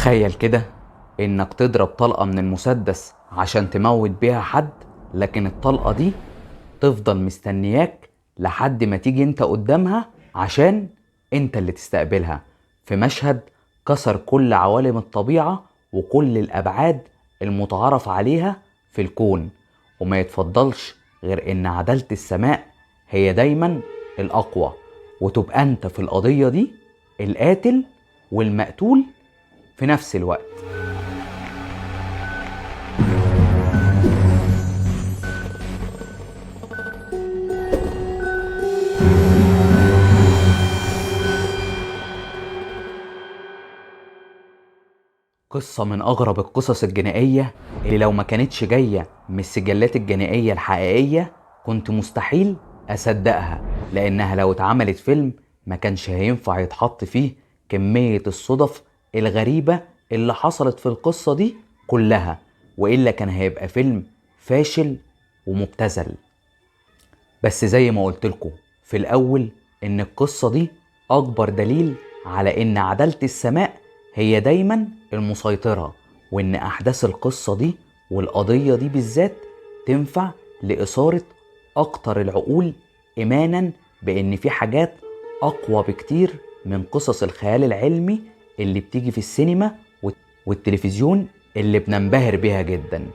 تخيل كده انك تضرب طلقة من المسدس عشان تموت بيها حد، لكن الطلقة دي تفضل مستنياك لحد ما تيجي انت قدامها عشان انت اللي تستقبلها، في مشهد كسر كل عوالم الطبيعة وكل الأبعاد المتعارف عليها في الكون. وما يتفضلش غير ان عدالة السماء هي دايما الأقوى، وتبقى انت في القضية دي القاتل والمقتول في نفس الوقت. قصة من أغرب القصص الجنائية اللي لو ما كانتش جاية من السجلات الجنائية الحقيقية كنت مستحيل أصدقها، لأنها لو اتعملت فيلم ما كانش هينفع يتحط فيه كمية الصدف الغريبة اللي حصلت في القصة دي كلها، وإلا كان هيبقى فيلم فاشل ومبتذل. بس زي ما قلت لكم في الأول إن القصة دي أكبر دليل على إن عدالة السماء هي دايما المسيطرة، وإن أحداث القصة دي والقضية دي بالذات تنفع لإثارة أكتر العقول إيمانا بإن في حاجات أقوى بكتير من قصص الخيال العلمي اللي بتيجي في السينما والتلفزيون اللي بننبهر بيها جدا.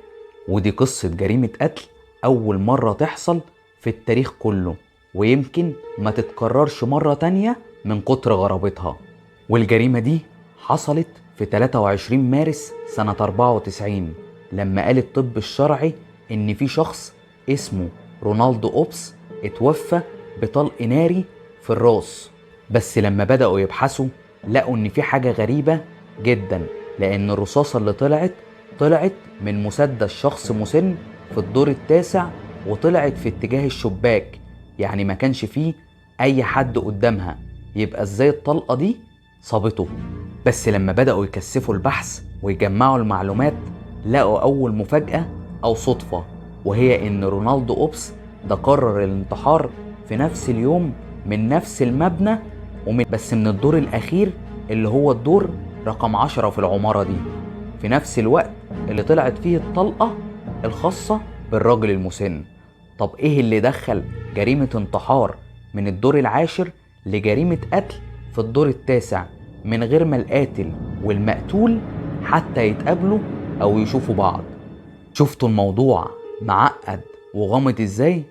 ودي قصة جريمة قتل أول مرة تحصل في التاريخ كله، ويمكن ما تتكررش مرة تانية من كتر غرابتها. والجريمة دي حصلت في 23 مارس سنة 94، لما قال الطب الشرعي إن في شخص اسمه رونالدو أوبس اتوفى بطلق ناري في الراس. بس لما بدأوا يبحثوا لقوا إن في حاجة غريبة جدا، لأن الرصاصة اللي طلعت من مسدس شخص مسن في الدور التاسع، وطلعت في اتجاه الشباك، يعني ما كانش فيه أي حد قدامها، يبقى إزاي الطلقة دي صابته؟ بس لما بدأوا يكثفوا البحث ويجمعوا المعلومات لقوا أول مفاجأة أو صدفة، وهي إن رونالدو أوبس ده قرر الانتحار في نفس اليوم من نفس المبنى، بس من الدور الأخير اللي هو الدور رقم 10 في العمارة دي، في نفس الوقت اللي طلعت فيه الطلقة الخاصة بالراجل المسن. طب إيه اللي دخل جريمة انتحار من الدور العاشر لجريمة قتل في الدور التاسع من غير ما القاتل والمقتول حتى يتقابلوا أو يشوفوا بعض؟ شفتوا الموضوع معقد وغامض إزاي؟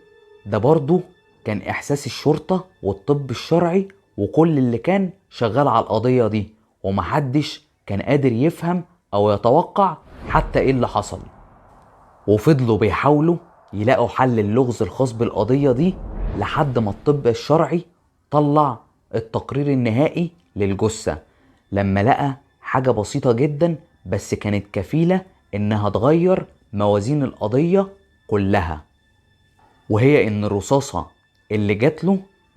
ده برضو كان إحساس الشرطة والطب الشرعي وكل اللي كان شغال على القضية دي، ومحدش كان قادر يفهم أو يتوقع حتى إيه اللي حصل. وفضلوا بيحاولوا يلاقوا حل اللغز الخاص بالقضية دي لحد ما الطب الشرعي طلع التقرير النهائي للجثة، لما لقى حاجة بسيطة جدا بس كانت كفيلة إنها تغير موازين القضية كلها، وهي إن الرصاصة اللي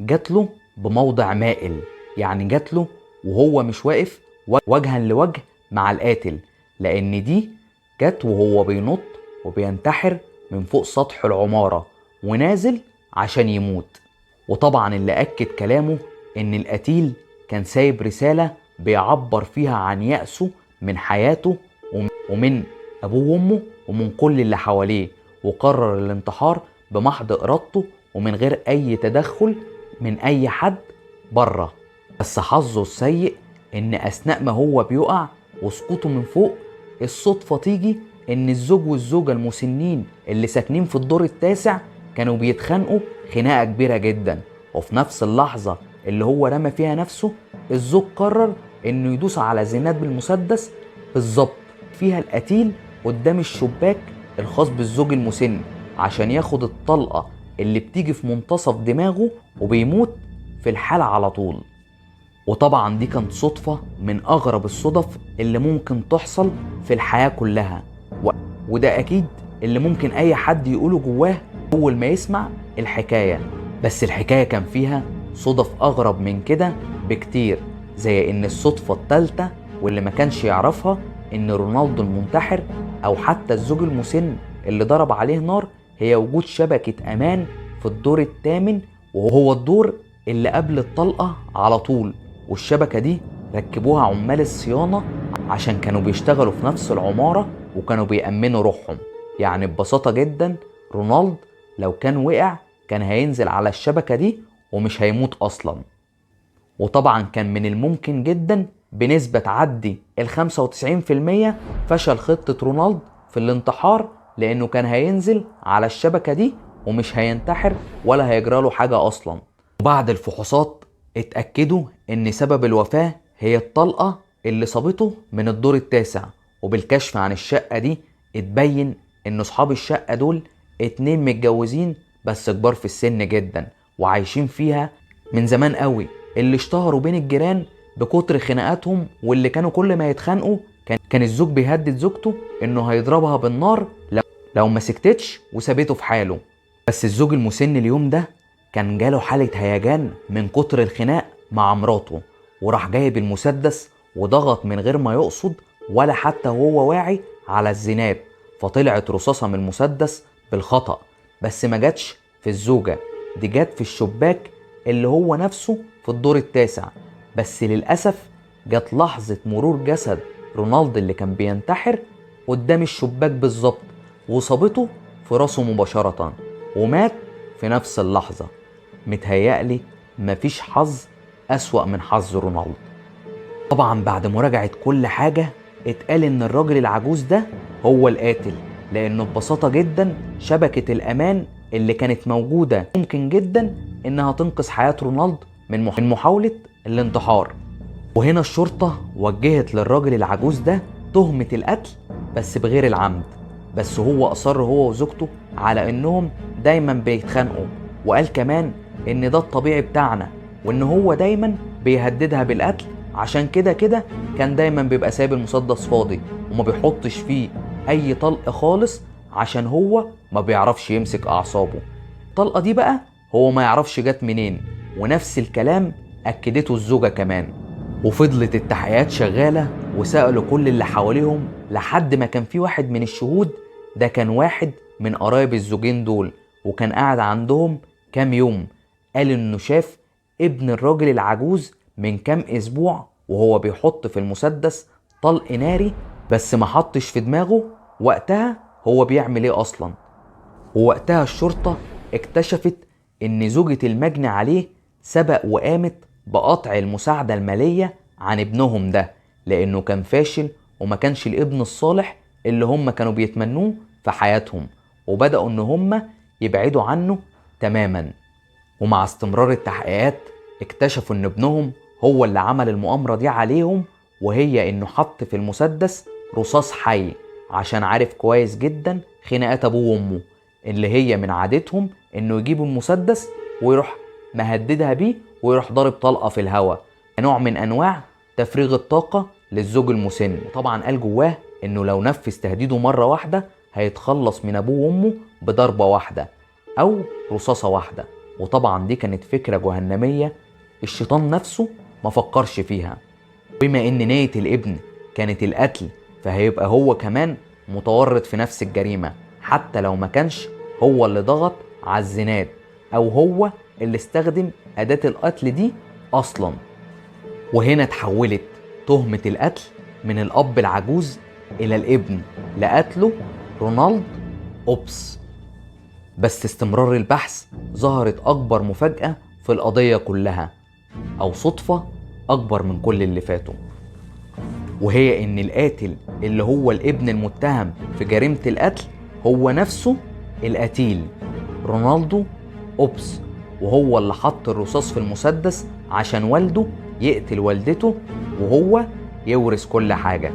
جاتله بموضع مائل، يعني جاتله وهو مش واقف وجها لوجه مع القاتل، لأن دي جت وهو بينط وبينتحر من فوق سطح العمارة ونازل عشان يموت. وطبعا اللي أكد كلامه إن القتيل كان سايب رسالة بيعبر فيها عن يأسه من حياته ومن أبوه وأمه ومن كل اللي حواليه، وقرر الانتحار بمحض إرادته ومن غير أي تدخل من أي حد بره. بس حظه السيء إن أثناء ما هو بيقع وسقوطه من فوق، الصدفة تيجي إن الزوج والزوجة المسنين اللي ساكنين في الدور التاسع كانوا بيتخانقوا خناقة كبيرة جدا، وفي نفس اللحظة اللي هو رمى فيها نفسه الزوج قرر إنه يدوس على زناد بالمسدس بالظبط فيها القتيل قدام الشباك الخاص بالزوج المسن عشان ياخد الطلقة اللي بتيجي في منتصف دماغه وبيموت في الحالة على طول. وطبعا دي كانت صدفة من أغرب الصدف اللي ممكن تحصل في الحياة كلها، وده أكيد اللي ممكن أي حد يقوله جواه أول ما يسمع الحكاية. بس الحكاية كان فيها صدف أغرب من كده بكتير، زي إن الصدفة التالتة واللي ما كانش يعرفها إن رونالدو المنتحر أو حتى الزوج المسن اللي ضرب عليه نار هي وجود شبكة أمان في الدور الثامن، وهو الدور اللي قبل الطلقة على طول، والشبكة دي ركبوها عمال الصيانة عشان كانوا بيشتغلوا في نفس العمارة وكانوا بيأمنوا روحهم. يعني ببساطة جدا رونالد لو كان وقع كان هينزل على الشبكة دي ومش هيموت أصلا. وطبعا كان من الممكن جدا بنسبة تعدي ال 95% فشل خطة رونالد في الانتحار، لأنه كان هينزل على الشبكة دي ومش هينتحر ولا هيجراله حاجة أصلا. وبعد الفحوصات اتأكدوا إن سبب الوفاة هي الطلقة اللي صابته من الدور التاسع. وبالكشف عن الشقة دي اتبين إن أصحاب الشقة دول 2 متجوزين بس كبار في السن جدا وعايشين فيها من زمان قوي، اللي اشتهروا بين الجيران بكتر خناقاتهم، واللي كانوا كل ما يتخانقوا كان الزوج بيهدد زوجته انه هيضربها بالنار لو ما سكتتش وسابته في حاله. بس الزوج المسن اليوم ده كان جاله حالة هيجان من كتر الخناق مع مراته، وراح جايب المسدس وضغط من غير ما يقصد ولا حتى وهو واعي على الزناد، فطلعت رصاصة من المسدس بالخطأ، بس ما جاتش في الزوجة، دي جت في الشباك اللي هو نفسه في الدور التاسع. بس للأسف جت لحظة مرور جسد رونالد اللي كان بينتحر قدام الشباك بالظبط، وصابته في راسه مباشرة ومات في نفس اللحظة. متهيألي مفيش حظ أسوأ من حظ رونالد. طبعا بعد مراجعة كل حاجة اتقال إن الراجل العجوز ده هو القاتل، لأنه ببساطة جدا شبكة الأمان اللي كانت موجودة ممكن جدا إنها تنقذ حياة رونالد من محاولة الانتحار. وهنا الشرطة وجهت للراجل العجوز ده تهمة القتل بس بغير العمد، بس هو أصر هو وزوجته على إنهم دايما بيتخانقوا، وقال كمان إن ده الطبيعي بتاعنا، وإن هو دايما بيهددها بالقتل، عشان كده كده كان دايما بيبقى سايب المسدس فاضي وما بيحطش فيه أي طلق خالص عشان هو ما بيعرفش يمسك أعصابه. الطلقة دي بقى هو ما يعرفش جت منين، ونفس الكلام أكدته الزوجة كمان. وفضلت التحقيقات شغالة وسألوا كل اللي حواليهم لحد ما كان في واحد من الشهود، ده كان واحد من قرايب الزوجين دول وكان قاعد عندهم كام يوم، قال إنه شاف ابن الراجل العجوز من كام أسبوع وهو بيحط في المسدس طلق ناري، بس ما حطش في دماغه وقتها هو بيعمل ايه أصلا. ووقتها الشرطة اكتشفت إن زوجة المجني عليه سبق وقامت بقطع المساعدة المالية عن ابنهم ده، لأنه كان فاشل وما كانش الابن الصالح اللي هم كانوا بيتمنوه في حياتهم، وبدأوا إن هم يبعدوا عنه تماما. ومع استمرار التحقيقات اكتشفوا إن ابنهم هو اللي عمل المؤامرة دي عليهم، وهي إنه حط في المسدس رصاص حي عشان عارف كويس جدا خناقات أبوه وأمه اللي هي من عادتهم إنه يجيبوا المسدس ويروح مهددها بيه ويروح ضارب طلقة في الهواء، نوع من أنواع تفريغ الطاقة للزوج المسن. وطبعا قال جواه إنه لو نفذ تهديده مرة واحدة هيتخلص من أبوه وأمه بضربة واحدة أو رصاصة واحدة، وطبعا دي كانت فكرة جهنمية الشيطان نفسه ما فكرش فيها. بما إن نية الابن كانت القتل فهيبقى هو كمان متورط في نفس الجريمة، حتى لو ما كانش هو اللي ضغط على الزناد أو هو اللي استخدم أداة القتل دي أصلا. وهنا تحولت تهمة القتل من الأب العجوز إلى الابن لقتله رونالد أوبس. بس استمرار البحث ظهرت أكبر مفاجأة في القضية كلها، أو صدفة أكبر من كل اللي فاتوا، وهي إن القاتل اللي هو الابن المتهم في جريمة القتل هو نفسه القتيل رونالدو أوبس، وهو اللي حط الرصاص في المسدس عشان والده يقتل والدته وهو يورث كل حاجة.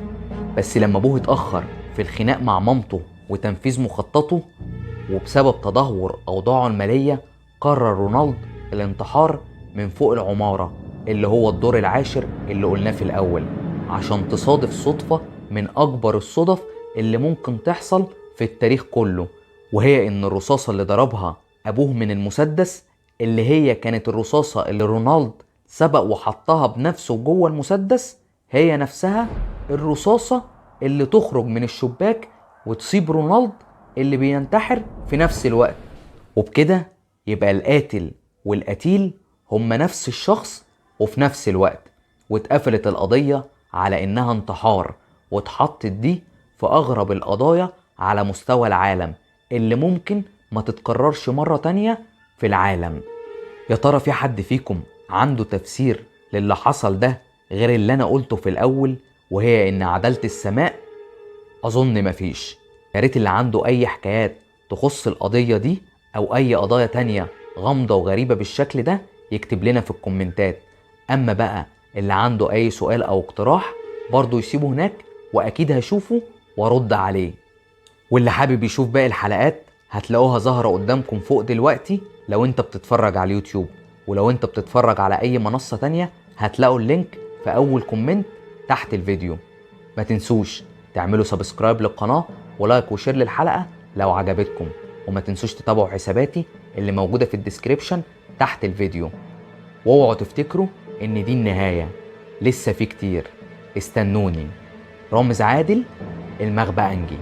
بس لما أبوه اتأخر في الخناق مع مامته وتنفيذ مخططه وبسبب تدهور أوضاعه المالية، قرر رونالد الانتحار من فوق العمارة اللي هو الدور العاشر اللي قلناه في الأول، عشان تصادف صدفة من أكبر الصدف اللي ممكن تحصل في التاريخ كله، وهي إن الرصاصة اللي ضربها أبوه من المسدس اللي هي كانت الرصاصة اللي رونالد سبق وحطها بنفسه جوه المسدس، هي نفسها الرصاصة اللي تخرج من الشباك وتصيب رونالد اللي بينتحر في نفس الوقت. وبكده يبقى القاتل والقتيل هما نفس الشخص وفي نفس الوقت، واتقفلت القضية على إنها انتحار واتحطت دي في أغرب القضايا على مستوى العالم اللي ممكن ما تتكررش مرة تانية في العالم. يا ترى في حد فيكم عنده تفسير للي حصل ده غير اللي أنا قلته في الأول، وهي إن عدالة السماء؟ أظن مفيش. يا ريت اللي عنده أي حكايات تخص القضية دي أو أي قضايا تانية غامضة وغريبة بالشكل ده يكتب لنا في الكومنتات. أما بقى اللي عنده أي سؤال أو اقتراح برضه يسيبه هناك، وأكيد هشوفه وارد عليه. واللي حابب يشوف باقي الحلقات هتلاقوها ظاهرة قدامكم فوق دلوقتي لو انت بتتفرج على اليوتيوب، ولو انت بتتفرج على اي منصة تانية هتلاقوا ال link في اول comment تحت الفيديو. ما تنسوش تعملوا subscribe للقناة و like و share للحلقة لو عجبتكم، وما تنسوش تتابعوا حساباتي اللي موجودة في ال description تحت الفيديو. واوعوا تفتكروا ان دي النهاية، لسه في كتير، استنوني. رامز عادل، المغبى أنجي.